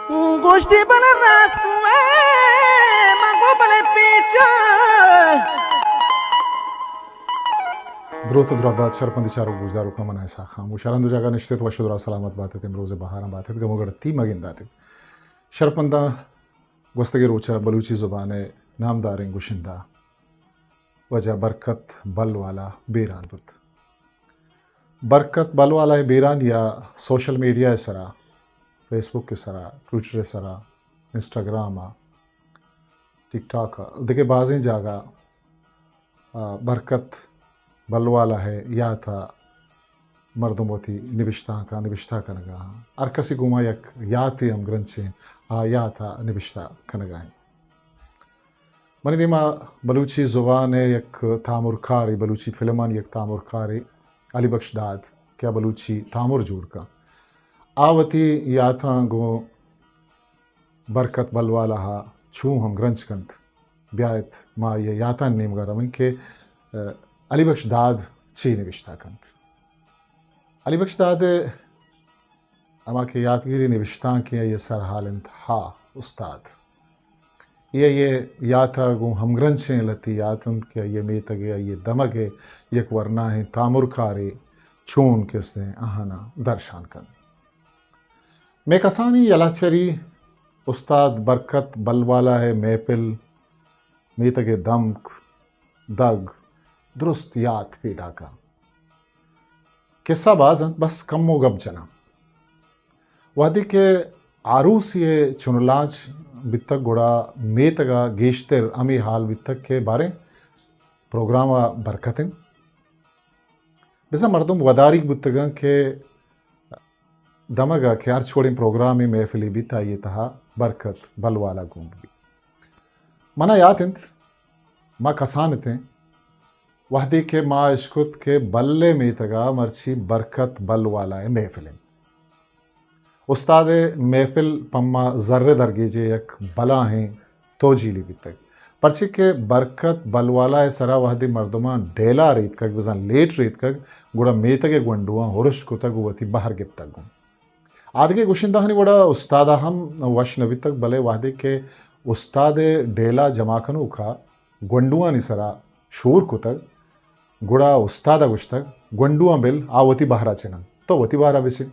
گوشتی بلے راست وے، من گو بلے پیچا۔ دروت ءُ درابات شرپندیں چاروک گوشداروکاں، من اسحاق خان۔ گوں شرند ءُ جاگہ نشتت، وش ءُ درا سلامت باتت، امروز بہاراں باتت، گم ءُ گڑتی مگنداتت۔ شرپنداں گوستگیں روچ ءَ بلوچی زبان ءِ نامداریں گشندہ واجہ برکت بل والا بیران بوت۔ برکت بل والا ءِ بیرانی ءَ سوشل میڈیا ءِ سرا، فیس بک ءِ سرا، ٹویٹر ءِ سرا، انسٹاگرام ءَ، ٹک ٹاک ءَ، دگہ بازیں جاگہ، آ، برکت بل والا ءِ یات ءَ مردم وتی نبشتانکاں نبشتہ کنگ ءَ آں۔ ہر کسی گوما یک یاتے ہمگرنچیں، آ یات ءَ نبشتہ کنگ ءَ انت۔ منی دیما بلوچی زبان ءِ یک تامرکارے، بلوچی فلمانی یک تامرکارے علی بخش داد کہ آ بلوچی تامر جوڑ کن۔ آ وتی یاتاں گوں برکت بل والا ءَ چوں ہمگرنچ کنت۔ بیایت ما آئی ءِ یاتانی نیمگ ءَ رویں کہ، آ، علی بخش داد چی نبشتہ کنت۔ علی بخش داد ءِ ہما کہ یاتگیری نبشتانکے آئی ءِ سرحال انت، ہا استاد۔ اے آئی ءِ یات ءَ گوں ہمگرنچیں لہتے یات انت کہ آئی ءِ میتگ ءِ، آئی ءِ دمگ ءِ یک ورناہیں تامرکارے چون کسیں آہاناں درشان کنت۔ مئے کسانی یلہچری استاد برکت بل والا ءِ محفل، میتگ ءِ دمگ، دگ، درست یات پیداک ءَ۔ کسہ باز انت، بس کمو گپ جناں۔ وہدے کہ آروسی ءِ چنلانچ بیتگ، گڑا میتگ ءَ گیشتر ہمے حال بیتگ کہ باریں پروگرام ءَ برکت انت۔ بزاں مردم وداریگ بوتگ انت کہ دمگ ءَ کہ ہرچ وڑیں پروگرامے، محفلے بیت، آئی ءِ تہا برکت بل والا گون بیت۔ منا یات انت، ما کسان اتیں، وہدے کہ ما اشکت کہ بل ءِ میتگ ءَ مرچی برکت بل والا ءِ محفل انت۔ استاد ءِ محفل پہ ما زر ءِ درگیجے یک بلاہیں توجیلے بیتگ، پرچے کہ برکت بل والا ءِ سرا وہدے مردماں ڈیلا ریتکگ، بزاں لیٹ ریتکگ، گڑا میتگ ءِ گونڈواں ہرش کتگ ءُ وتی بہر گپتگ گوں۔ آدگہ گشندہانی وڑا استاد ءَ ہم وش نہ بیتگ، بلے وہدے کہ استاد ءِ ڈیلا جمع کنوک ءَ گونڈوانی سرا شور کتگ، گڑا استاد ءَ گوشتگ، گونڈواں بل، آ وتی بہر ءَ چن انت، تو وتی بہر ءَ بچن۔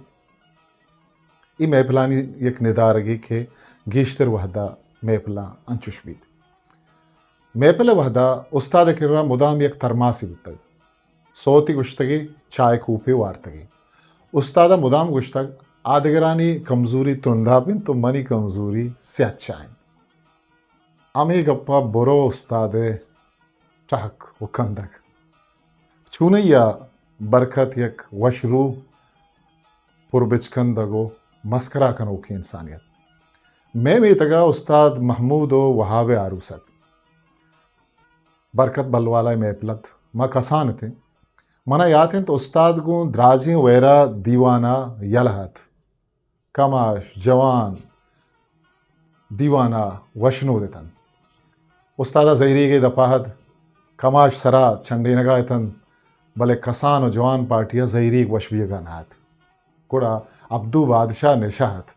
اے محفلانی یک ندارگے کہ گیشتر وہدا محفلاں انچوش بیت۔ محفل ءِ وہدا استاد ءِ کرا مدام یک ترماسے بوتگ، سوتے گوشتگی، چائے کوپے وارتگی۔ استاد ءَ مدام گوشتگ، آدگرانی کمزوری تنداپ انت ءُ منی کمزوری سیاہ چاہ انت۔ ہمے گپ ءَ برو استاد ءِ ٹہک ءُ کندگ۔ چونئی ءَ برکت یک وشروح، پر بچکندگ ءُ مسکرا کنوکیں انسانے ات۔ مئے میتگ ءَ استاد محمود ءُ وہاب ءِ آروس ات۔ برکت بلوالا ءِ محفل ات۔ ما کسان اتیں۔ منا یات انت استاد گوں دراجیں ویرا دیوان ءَ یلہ ات۔ کماش، جوان دیوان ءَ وشنود اتنت۔ استاد ءَ زہیریگ ءِ دپ ءَ ات، کماش سرا چنڈینگ ءَ اتنت، بلے کسان ءُ جوان پارٹی ءَ زہیریگ وش بیگ ءَ نہ ات۔ گڑا ابدو بادشاہ نشہ ات۔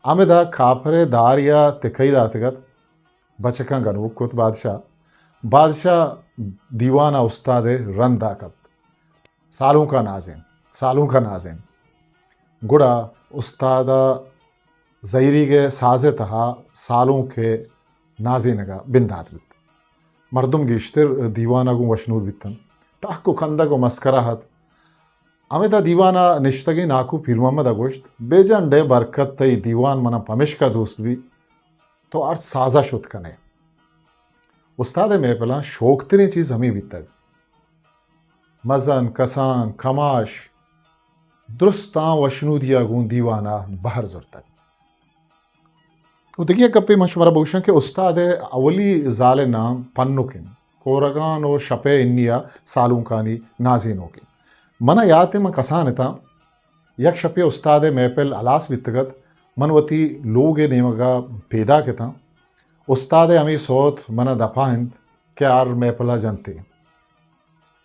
ہمدا کاپر ءِ دارے ءَ تکئی داتگ ات، بچکاں گنوک کت بادشاہ۔ بادشاہ دیوان ءَ استاد ءِ رند ءَ کپت۔ سالونک ءَ نازین، سالونک ءَ نازین۔ گڑا استاد ءَ زہیریگ ءِ ساز ءِ تہا سالونک ءِ نازینگ ءَ بندات بیت۔ مردم گیشتر دیوان ءَ گوں وشنود بیتنت۔ ٹہک ءُ کندگ ءُ مسکرا ات۔ ہمدا دیوان ءَ نشتگیں ناکو پیر محمد ءَ گوشت، بے جنڈ ئے برکت، تئی دیوان منا پمشکا دوست بیت، تو ہر ساز ءَ شت کن ئے۔ استاد ءِ محفلاں شوکتریں چیز ہمے بیتگ۔ مزن، کسان، کماش درستاں وشنودی ءَ گوں دیوان ءَ بہر زرتگ۔ ءُ دگہ یک گپے من شمارا بگوشاں کہ استاد ءِ اولی زال ءِ نام پنک انت۔ کورگان ءُ شپ ءِ انی ءَ سالونکانی نازینوک انت۔ منا یات انت، من کسان اتاں، یک شپے استاد ءِ محفل ہلاس بیتگ ات، من وتی لوگ ءِ نیمگ ءَ پیداک اتاں۔ استاد ءِ ہمے سوت منا دپ ءَ انت کہ ہر محفل ءَ جنت ئے۔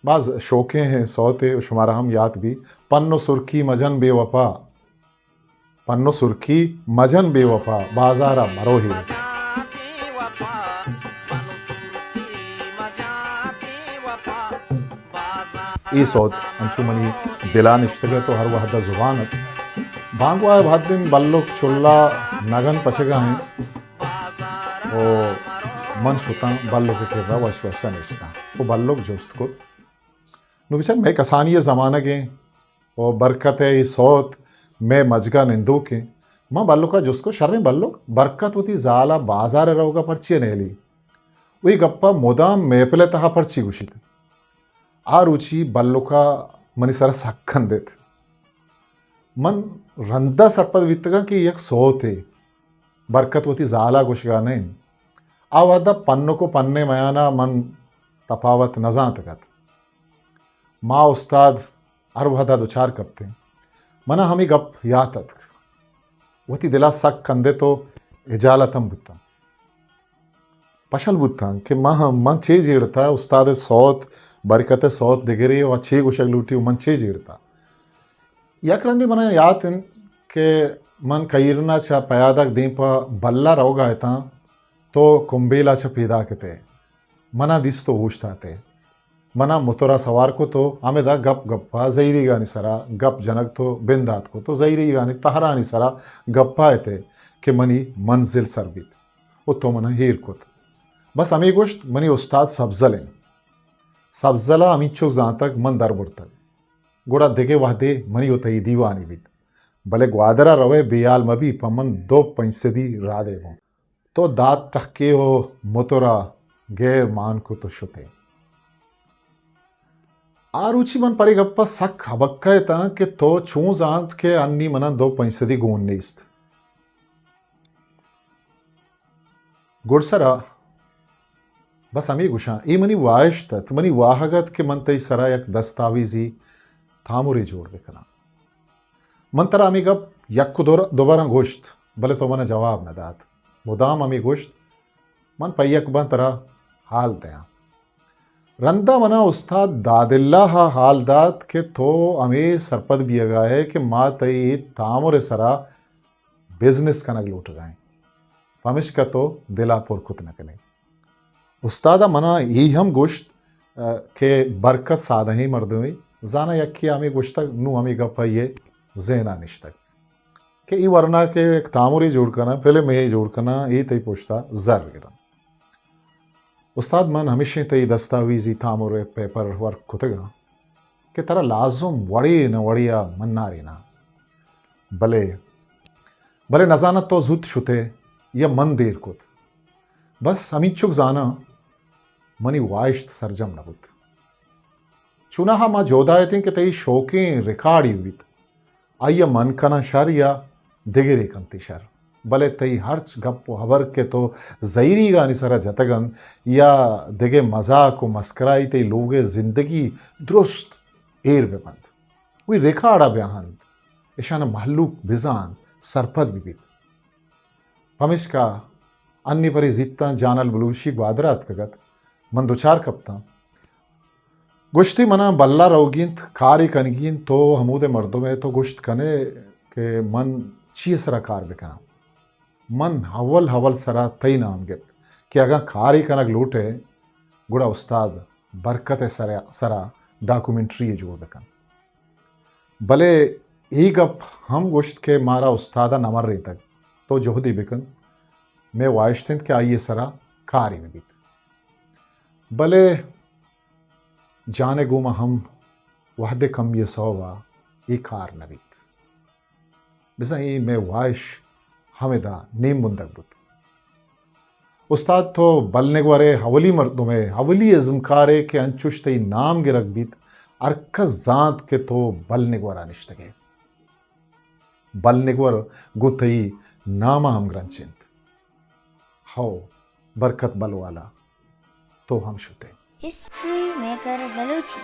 باز شوکیں سوتے، شمارا ہم یات بی، پن ءُ سرکی مجن بے وپا، پنو سرکی مجن بے وپا، بازارا مروہی۔ اے سوت انچو منی دلا نشتگ ات و ہر وہدا زبان ات۔ بانگواہ ء بہت دن بلک چلا نگن پچگا انت و من شتاں بلک ء کرا وش وشا نشتاں و بلک جست کت۔ نو بچار مئے کسانی ء زمانگ انت و برکت ء اے سوت مئے مجگا نندوک انت۔ من بلک ء جست کت، شریں بلک، برکت وتی زال ء بازار ء روگ ء پرچی ء نیلی؟ و اے گپ ء مدام محفل ء تہا پرچی گوشیت؟ آ روچی بلک ء منی سرا سک کندت۔ من رندا سرپد بیتگاں کہ یک سوتے، برکت وتی زالا گوشگا نہ انت۔ آ وہدا پنک و پنے میانا من تپاوت نزانتگ ات۔ ما استاد ہر وہدا دچار کپتیں۔ منا ہمے گپ یات اتک۔ وتی دلا سک کندت و اجالت ہم بوتاں۔ پشل بوتاں کہ من، من چے جیڑتا، استاد ء سوت، برکت ء سوت دگرے و چے گوشگ لوٹی و من چے جیڑتا۔ یک رندے منا یات انت کہ من کہیرنا چہ پیادگ دیم پہ بلا روگا اتاں تو کمبیلا چہ پیداک اتے۔ منا دیست و اوشتاتے۔ منا موترا سوار کت و ہمدا گپ گپا زہیریگانی سرا گپ جنگ تو بندات کت و زہیریگانی تہرانی سرا گپا اتے کہ منی منزل سر بیت و تو منا ہیر کت۔ بس ہمے گوشت، منی استاد سبزل انت۔ سبزلا ہمینچک زانتگ من در برتگ۔ گڑا دگہ وہدے منی و تئی دیوانے بیت۔ بلے گوادرا روئے، بے ہیال مبی، پہ من دو پنچ سدی رادے گوں۔ تو دات ٹہکے و موترا گیر مان کت و شتے۔ آ روچی من پرے گپا سک ہبکہ اتاں کہ تو چون زانت کہ انی منا دو پنچ سدی گون نیست۔ گڈسرا بس ہمے گوشاں، اے منی واہشت ات، منی واہگ ات کہ من تئی سرا یک دستاویزی تامرے جوڑ بکناں۔ من ترا ہمے گپ یک و دو، دوبراں گوشت، بلے تو منا جواب نہ دات۔ مدام ہمے گوشت، من پہ یک باں ترا حال دیاں۔ رندا منا استاد داد اللہ ء حال دات کہ تو ہمے سرپد بیگا ئے کہ ما تئی اے تامر ء سرا بزنس کنگ لوٹگا ایں، پمشکا تو دلا پر کت نہ کنے۔ استاد ء منا اے ہم گوشت، ء، کہ برکت سادہیں مردمے، زاناں یکے ہمے گوشتگ، نوں ہمے گپ آئی ء ذہنا نشتگ کہ اے ورنا کہ یک تامرے جوڑ کناں، فلمے جوڑ کناں، اے تئی پشتا زر گراں۔ استاد، من ہمیشیں تئی دستاویزی تامر ء پیپر ورک کتگاں کہ ترا لازم وڑے نہ وڑے ء مناریناں۔ بلے، بلے نزاناں تو زوت شتے یا من دیر کت۔ بس ہمینچک زاناں منی واہشت سرجم نہ بوت۔ چوناہا ما جہدا اتیں کہ تئی شوکیں ریکارڈے بیت۔ آئی ء من کناں شر یا دگرے کنت ئے شر، بلے تئی ہرچ گپ و ہبر کہ تو زہیریگانی سرا جتگ انت یا دگہ مزاک و مسکرائی تئی لوگ ء زندگی درست ایر بہ بنت، وی ریکارڈ ء بہ انت، اشان ء مہلوک بزانت، سرپد بہ بیت۔ پمیشکا انی پرے زیتاں جانل بلوشی گوادر ء اتکگ ات، من دچار کپتاں۔ گوشتی، منا بلا روگی انت، کارے کنگی انت، تو ہمودے مردمے، تو گوشت کنے کہ من چی سرا کار بکناں؟ من اول اول سرا تئی نام گپت کہ اگاں کارے کنگ لوٹے، گڑا استاد برکت ء سرا، سرا ڈاکومنٹری جوڑ بکن۔ بلے اے گپ ہم گوشت کہ مارا استاد ء نہ مریتگ، تو جہدے بکن، مئے واہشت انت کہ آئی ء سرا کارے بہ بیت۔ بلے جان ء گوما ہم وہد ء کمی ء سوب ء اے کار نہ بیت۔ بزاں اے مئے واہش ہمدا نیم بندگ بوت۔ استاد، تو بل نگور ء اولی مردم ء اولی ازمکار ء کہ انچش تئی نام گرگ بیت، ہر کس زانت کہ تو بل نگور ء نشتگ ئے۔ بل نگور گوں تئی نام ء ہمگرنچ انت۔ ہو، برکت بل والا، تو ہم شت ئے۔ ہسٹری میکر بلوچی۔